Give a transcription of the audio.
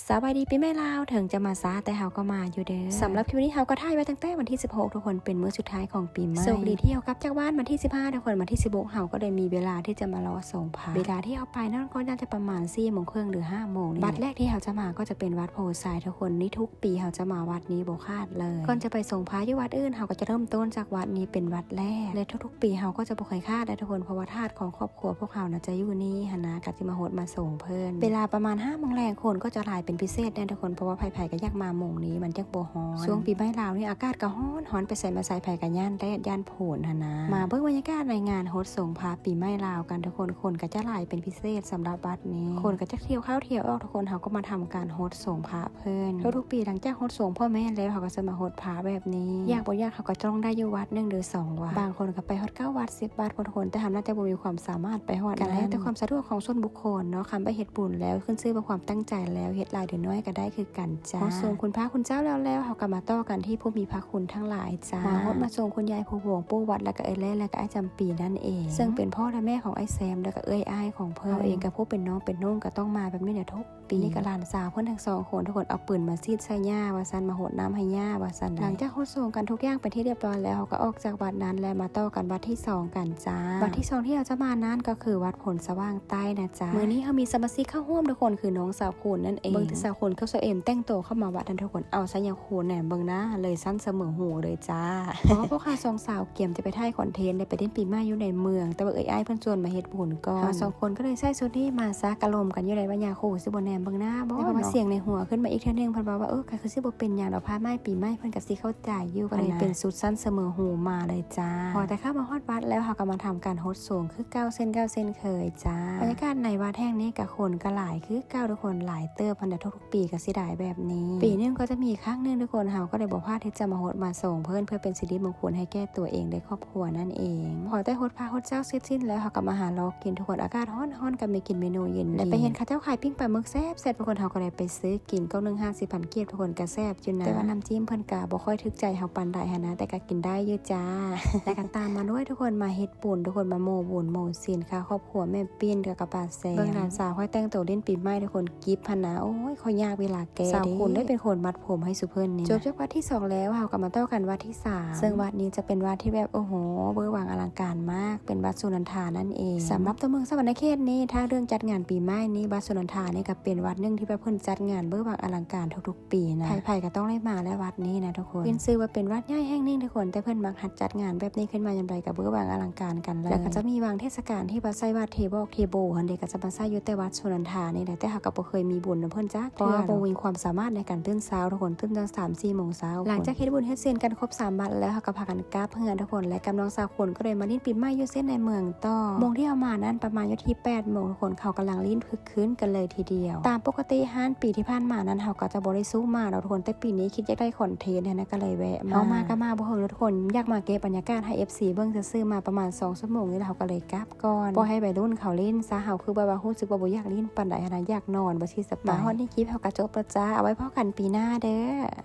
ສະບາຍດີປີໃໝ່ລາວ ເຖິງຈະມາຊ້າແຕ່ເຮົາກໍມາຢູ່ເດີ. ສຳລັບຄລິບນີ້ເຮົາກໍຖ່າຍໄວ້ຕັ້ງແຕ່ວັນທີສິບຫົກ ທຸກຄົນ ເປັນມື້ສຸດທ້າຍຂອງປີໃໝ່. ໂຊກດີທີ່ເຮົາກັບຈາກບ້ານວັນທີສິບຫ້າ ທຸກຄົນ ວັນທີສິບຫົກເຮົາກໍໄດ້ມີເວລາທີ່ຈະມາເລາະໂສງພະ. ເວລາທີ່ເຮົາໄປນັ້ນກໍໜ້າຈະປະມານສີ່ໂມງເຄິ່ງ ຫຼື ຫ້າໂມງນີ້. ວັດແລກທີ່ເຮົາຈະມາກໍຈະເປັນວັດໂພໄຊ ທຸກຄົນ. ນີ້ທຸກປີເຮົາຈະມາວັດນີ້ບໍ່ຂາດເລີຍ. ກ່ອນຈະໄປໂສງພະຢູ່ວັດອື່ນ ເຮົາກໍຈະເລີ່ມຕົ້ນຈາກວັດນີ້ເປັນວັດແລກ ແລະ ທຸກໆປີເຮົາກໍຈະບໍ່ເຄີຍຂາດໄດ້ ທຸກຄົນ ເພາະວ່າທາດຂອງຄອບ ຄົວພວກເຮົານະຈະຢູ່ນີ້ຫັ້ນນະ ກໍຊິມາຫົດມາໂສງເພິ່ນ. ເວລາປະມານຫ້າໂມງແລງ ຄົນກໍຈະຫຼາຍເປັນພິເສດແນ່ ທຸກຄົນ ເພາະວ່າໃຜໆກໍຢາກມາໂມງນີ້ ມັນຈັ່ງບໍ່ຮ້ອນ. ຊ່ວງປີໃໝ່ລາວນີ້ອາກາດກໍຮ້ອນ ຮ້ອນໄປໃສມາໃສໃຜກໍຢ້ານແດດຢ້ານຝົນຫັ້ນນະ. ມາເບິ່ງບັນຍາກາດໃນງານຫົດໂສງພະປີໃໝ່ລາວກັນ ທຸກຄົນ. ຄົນກໍຈະຫຼາຍເປັນພິເສດສຳລັບວັດນີ້. ຄົນກໍຈະທ່ຽວເຂົ້າທ່ຽວອອກ ທຸກຄົນ. ເຮົາກໍມາທຳການຫົດໂສງພະ ເພິ່ນ. ທຸກໆປີຫຼັງຈາກຫົດໂສງພໍ່ແມ່ແລ້ວ ເຮົາກໍຈະມາຫົດພະແບບນີ້. ຢາກບໍ່ຢາກເຮົາກໍຕ້ອງໄດ້ຢູ່ວັດໜຶ່ງຫຼືສອງວັດ. ບາງຄົນກໍໄປຮອດເກົ້າວັດ ສິບວັດພຸ້ນ ທຸກຄົນ. ແຕ່ເຮົານະຈະບໍ່ມີຄວາມສາມາດໄປຮອດນັ້ນ. ກໍແລ້ວແຕ່ຄວາມສະດວກຂອງສ່ວນບຸກຄົນເນາະ. ຄັນໄປເຮັດບຸນແລ້ວ ຂຶ້ນຊື່ວ່າຄວາມຕັ້ງໃຈແລ້ວ ເຮັດຫຼາຍຫຼືໜ້ອຍກໍໄດ້ຄືກັນຈ້າ. ພໍສົງຄຸນພະຄຸນເຈົ້າແລ້ວໆ ເຮົາກໍມາຕໍ່ກັນທີ່ຜູ້ມີພະຄຸນທັງຫຼາຍ ຈ້າ. ມາຮອດມາສົ່ງຄຸນຍາຍຜູ້ຫວງປູ່ວັດ ແລ້ວກໍເອື້ອຍແລ້ ແລ້ວກໍອ້າຍຈຳປີນັ້ນເອງ ເຊິ່ງເປັນພໍ່ແລະແມ່ຂອງອ້າຍແຊມ ແລ້ວກໍເອື້ອຍອ້າຍຂອງເພິ່ນ. ເຮົາເອງກໍຜູ້ເປັນນ້ອງເປັນນຸ່ງກໍຕ້ອງມາແບບນີ້ແຫຼະທຸກປີ. ນີ້ກໍຫຼານສາວເພິ່ນທັງສອງຄົນ ທຸກຄົນ ເອົາປືນມາສີດໃສ່ຫຍ້າວ່າຊັ້ນ ມາຫົດນ້ຳໃຫ້ຫຍ້າວ່າຊັ້ນ. ຫຼັງຈາກຫົດໂສງກັນທຸກຢ່າງເປັນທີ່ຮຽບຮ້ອຍແລ້ວ ເຮົາກໍອອກຈາກວັດນັ້ນ ແລະ ມາຕໍ່ກັນວັດທີສອງກັນ ຈ້າ. ວັດທີສອງທີ່ເຮົາຈະມານັ້ນກໍຄືວັດໂພນສະຫວ່າງໃຕ້ນະ ຈ້າ. ມື້ນີ້ເຮົາມີສະມາຊິກເຂົ້າຮ່ວມ ທຸກຄົນ ຄືນ້ອງສາວຄູນນັ້ນເອງ. ເບິ່ງແຕ່ສາວຄູນກັບສາວເອມແຕ່ງໂຕເຂົ້າມາວັດນັ້ນ ທຸກຄົນ. ເອົາຊະຍາຄູນແນ່ ເບິ່ງນະ ເລີຍຊັ້ນສະເໝີຫົວເລີຍຈ້າ. ເພາະວ່າພວກເຮົາສອງສາວກຽມຈະໄປຖ່າຍຄອນເທັນ ໄດ້ໄປຫຼິ້ນປີໃໝ່ຢູ່ໃນເມືອງ ແຕ່ວ່າເອື້ອຍອ້າຍເພິ່ນຊວນມາເຮັດບຸນກ່ອນ. ເຮົາສອງຄົນກໍເລີຍໃສ່ຊຸດນີ້ມາຊະ ກະລົມກັນຢູ່ໃນວັດຍາຄູ ຊິບໍ່ແນມເບິ່ງໜ້າບໍ່. ແຕ່ວ່າມາສຽງໃນຫົວຂຶ້ນມາອີກເທື່ອໜຶ່ງ ເພິ່ນເວົ້າວ່າ ເອີ ກໍຄືຊິບໍ່ເປັນຫຍັງດອກ ພະໃໝ່ປີໃໝ່ ເພິ່ນກໍຊິເຂົ້າໃຈຢູ່. ກໍເລີຍເປັນຊຸດຊັ້ນສະເໝີຫົວມາເລີຍ ຈ້າ. ພໍແຕ່ເຂົ້າມາຮອດວັດແລ້ວ ເຮົາກໍມາທຳການຫົດໂສງຄືເກົ່າເຊັ່ນເກົ່າເຊັ່ນເຄີຍຈ້າ. ບັນຍາກາດໃນວັດແຫ່ງນີ້ກໍຄົນກໍຫຼາຍຄືເກົ່າ ທຸກຄົນ ຫຼາຍເຕີບຫັ້ນແຫຼະ ທຸກໆປີກໍຊິໄດ້ແບບນີ້. ປີໜຶ່ງກໍຈະມີຄັ້ງໜຶ່ງ ທຸກຄົນ ເຮົາກໍໄດ້ບໍ່ພາດທີ່ຈະມາຫົດມາໂສງເພິ່ນ ເພື່ອເປັນສິລິມົງຄຸນໃຫ້ແກ່ຕົວເອງ ແລະ ຄອບຄົວນັ້ນເອງ. ພໍແຕ່ຫົດພະຫົດເຈົ້າເສັດສິ້ນແລ້ວ ເຮົາກໍມາຫາເລາະກິນ ທຸກຄົນ. ອາກາດຮ້ອນໆ ກໍມີກິນເມນູເຢັນ ແລະ ໄປເຫັນເຂົາເຈົ້າຂາຍປີ້ງປາໝຶກແຊບໆ ທຸກຄົນ. ເຮົາກໍໄດ້ໄປຊື້ກິນ ກ່ອງໜຶ່ງຫ້າສິບພັນກີບ ທຸກຄົນ ກໍແຊບ ຢູ່ນະ ແຕ່ວ່ານ້ຳຈິ້ມເພິ່ນກະບໍ່ຄ່ອຍຖືກໃຈເຮົາປານໃດຫັ້ນນະ ແຕ່ກະກິນໄດ້ຢູ່ຈ້າ. ແລ້ວກະຕາມມາດ້ວຍ ທຸກຄົນ ມາເຮັດບຸນ ທຸກຄົນ ມາໂມບຸນໂມສິນຄ່າຄອບຄົວແມ່ປີ້ນ ແລ້ວກະປ້າແຊມ. ເບິ່ງຫຼານສາວຂ້ອຍແຕ່ງໂຕຫຼິ້ນປີໃໝ່ ທຸກຄົນ ກິບຫັ້ນນະ ໂອ້ຍ ຂ້ອຍຍາກເວລາແກ້. ສາວຄູນໄດ້ເປັນຄົນມັດຜົມໃຫ້ຊຸເພິ່ນນີ້ນະ. ຈົບຈາກວັດທີສອງແລ້ວ ເຮົາກະມາຕໍ່ກັນວັດທີສາມ ເຊິ່ງວັດນີ້ຈະເປັນວັດທີ່ແບບ ໂອ້ໂຫ ເວີຫວາງອະລັງການມາກ ເປັນວັດສຸນັນທານັ້ນເອງ. ສຳລັບຕົວເມືອງສະຫວັນນະເຂດນີ້ ຖ້າເລື່ອງຈັດງານປີໃໝ່ນີ້ ວັດສຸນັນທານີ້ກະເປັນວັດໜຶ່ງທີ່ແບບເພິ່ນຈັດງານເວີຫວາງອະລັງການທຸກໆ ປີນະ ໃຜໆກໍຕ້ອງໄດ້ມາແລ້ວວັດນີ້ນະ ທຸກຄົນ. ຂຶ້ນຊື່ວ່າເປັນວັດໃຫຍ່ແຫ່ງໜຶ່ງ ທຸກຄົນ ແຕ່ເພິ່ນມັກຮັດຈັດງານແບບນີ້ຂຶ້ນມາຍາມໃດກໍເວີຫວາງອະລັງການກັນເລີຍ. ແລ້ວກໍຈະມີບາງເທດສະການທີ່ວ່າໃສ່ບາດເທບອກເທໂບຫັ້ນເດ ກໍຈະມາໃສ່ຢູ່ແຕ່ວັດສຸນັນທານີ້ແຫຼະ. ແຕ່ເຮົາກໍບໍ່ເຄີຍມີບຸນນຳເພິ່ນຈັກເທື່ອ ເພາະວ່າບໍ່ມີຄວາມສາມາດໃນການຕື່ນເຊົ້າ ທຸກຄົນ ຕື່ນຕັ້ງສາມສີ່ໂມງເຊົ້າ. ຫຼັງຈາກເຮັດບຸນເຮັດສິນກັນຄົບສາມວັດແລ້ວ ເຮົາກໍພາກັນກັບເຮືອນ ທຸກຄົນ ແລະ ກັບນ້ອງສາວຄູນກໍໄດ້ມາຫຼິ້ນປີໃໝ່ຢູ່ເຊນໃນເມືອງ ຕໍ່. ໂມງທີ່ເຮົາມານັ້ນປະມານຢູ່ທີ່ແປດໂມງ ທຸກຄົນ ເຂົາກຳລັງຫຼິ້ນຄຶກຄື້ນກັນເລີຍທີດຽວ. ຕາມປົກກະຕິຮ້ານປີທີ່ຜ່ານມານັ້ນ ເຮົາກໍຈະບໍ່ໄດ້ສູ້ມາດອກ ທຸກຄົນ ແຕ່ປີນີ້ຄິດຢາກໄດ້ຄອນເທັນຫັ້ນນະ ກໍເລີຍແວະມາ. ເຮົາມາກໍມາບໍ່ເຫິງດອກ ທຸກຄົນ ຢາກມາເກັບບັນຍາກາດໃຫ້ເອັຟຊີເບິ່ງຊື່ໆ ມາປະມານສອງຊົ່ວໂມງນີ້ແລ້ວ ເຮົາກໍເລີຍກັບກ່ອນ ບໍ່ໃຫ້ໄວລຸ້ນເຂົາຫຼິ້ນຊະ. ເຮົາຄືແບບວ່າຮູ້ສຶກວ່າບໍ່ຢາກຫຼິ້ນປານໃດຫັ້ນນະ ຢາກນອນວ່າຊີ້ສະບາຍ. ມາຮອດນີ້ຄລິບເຮົາກໍຈົບແລ້ວຈ້າ ເອົາໄວ້ພໍ້ກັນປີໜ້າເດີ.